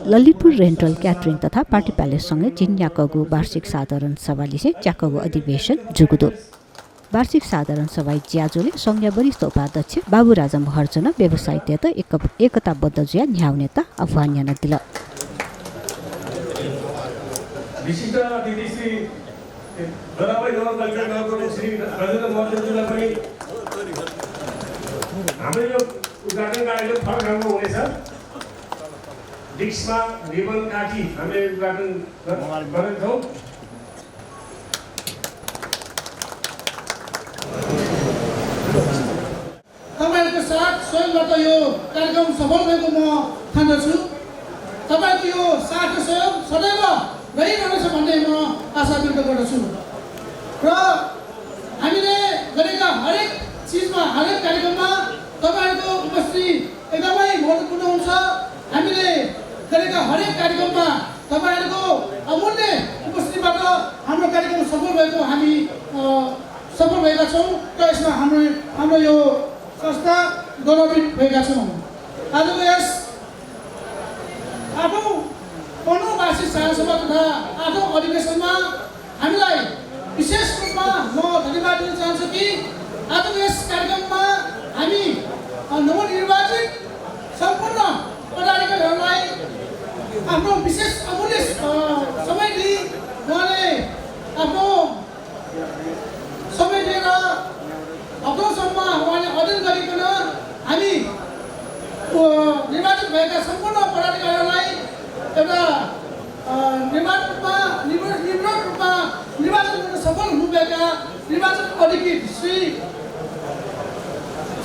Lalitpur rental catering तथा party प्यालेससँगै जिन्याकगु वार्षिक साधारण सभाले च्याकगु अधिवेशन जुगुदो वार्षिक साधारण सभा ज्याजोले संघीय वरिष्ठ उपाध्यक्ष बाबुराजा महर्जन व्यवसायिक एकताबद्ध जुया न्याउनेता आह्वान यान दिल विशिष्ट अतिथि श्री दराबाई नगरपालिका नगरको श्री राजेन्द्र महर्जनजीलाई पनि हाम्रो यो उद्घाटन कार्यक्रम फरक खालको हुनेछ। डिस्कमा रिबन काटी हामीले उद्घाटन गरेका छौँ। तपाईहरुको साथ सहयोगबाट यो कार्यक्रम सफल भएको म ठान्दछु। तपाईको यो साथ र सहयोग सदैव रहिरहनेछ भन्ने म आशा व्यक्त गर्दछु र हामीले गरेका हरेक चीजमा हरेक कार्यक्रममा तपाईहरुको उपस्थिति एकदमै महत्त्वपूर्ण हुन्छ। हामीले गरेका हरेक कार्यक्रममा तपाईहरुको अमूल्य उपस्थितिबाट हाम्रो कार्यक्रम सफल भएको हामी सफल भएका छौँ र यसमा हाम्रो यो संस्था गौरवित भएका छौँ। आजको यस 8औं वार्षिक साधारण सभा तथा 8औं अधिवेशनमा हामीलाई विशेष रूपमा म धन्यवाद दिन चाहन्छु कि आजको यस कार्यक्रममा हामी नवनिर्वाचित सम्पूर्ण पदाधिकारीहरूलाई आफ्नो विशेष अमूल्य समय दिई उहाँले आफ्नो समय दिएर अग्रसम्म उहाँले अध्ययन गरिकन हामी निर्वाचित भएका सम्पूर्ण पदाधिकारीहरूलाई एउटा निर्वाचित रूपमा निर्वाचन गर्न सफल हुनुभएका निर्वाचन अधिकृत श्री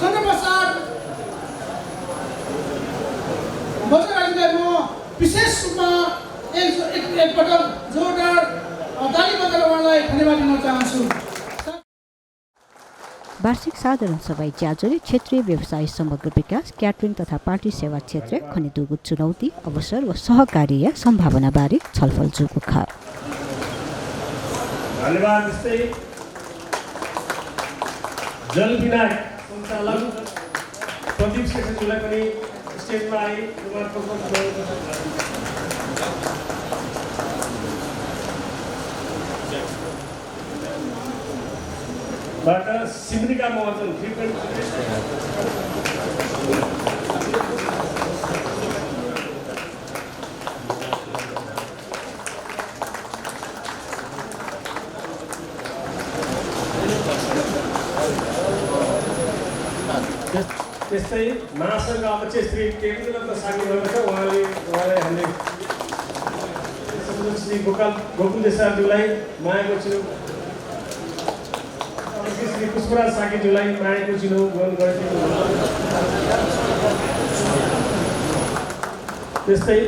चन्द्रप्रसाद बज्रराजलाई म विशेष रूपमा एकपटक जोरदार ताली बजाएर उहाँलाई धन्यवाद दिन चाहन्छु। वार्षिक साधारण सभा ज्याजोले क्षेत्रीय व्यवसाय समग्र विकास क्याटरिङ तथा पार्टी सेवा क्षेत्र खनिदुगु चुनौती अवसर व सहकार्य सम्भावना बारे छलफल जुगु ख धन्यवाद। जस्तै जलविनायक सञ्चालक प्रदीप शेषज्यूलाई पनि स्टेजमा आइ बाट सिमरिका महर्जन त्यस्तै महासङ्घ अध्यक्ष श्री केवीन्द्र सागी हुनुहुन्छ। उहाँले हामीले श्री गोकुल देसाईज्यूलाई मायाको चिनो श्री पुष्पराज साकीज्यूलाई मायाको चिनो ग्रहण गरेको। त्यस्तै